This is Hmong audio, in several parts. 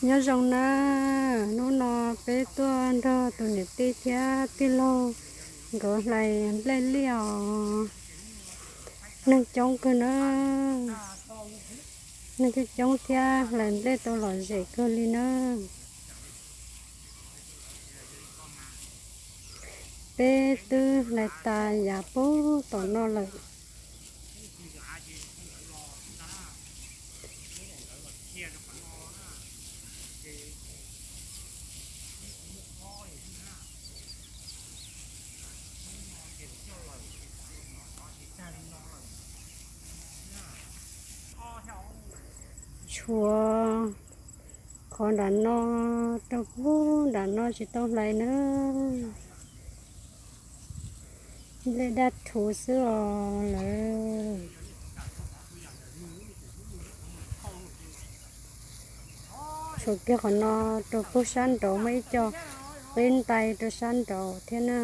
Nyob zoo na, hnub no peb tuaj nrog tus niam tij thiab tij laug nkawd hlais nplej liaj os. Neeg coob kawg na, neeg coob coob thiab hlais nplej tau lom zem kawg li na. Peb twb hlais tas yav puag tom no lawm. Tshuav qhov nram no rau puag nram no tsis tau hlais na. Nplej daj rhuv xwb os lawm. Tshuav kiag qhov no rau puag sab nraud muaj ib co qib ntais rau sab nraud thiab na.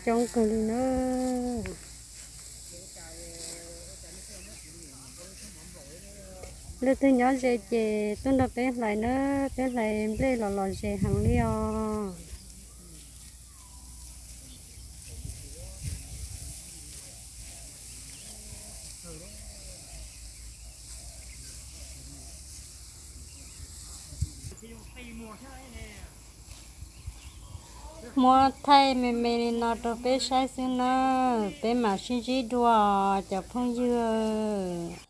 Coob kawg li na. Leej twg nyob ze ces tuaj nrog peb hlais na, peb hlais nplej los lom zem heev li os. Muab thaij me me li no rau peb saib xwb na, peb mam sib ntsib dua cov phooj ywg.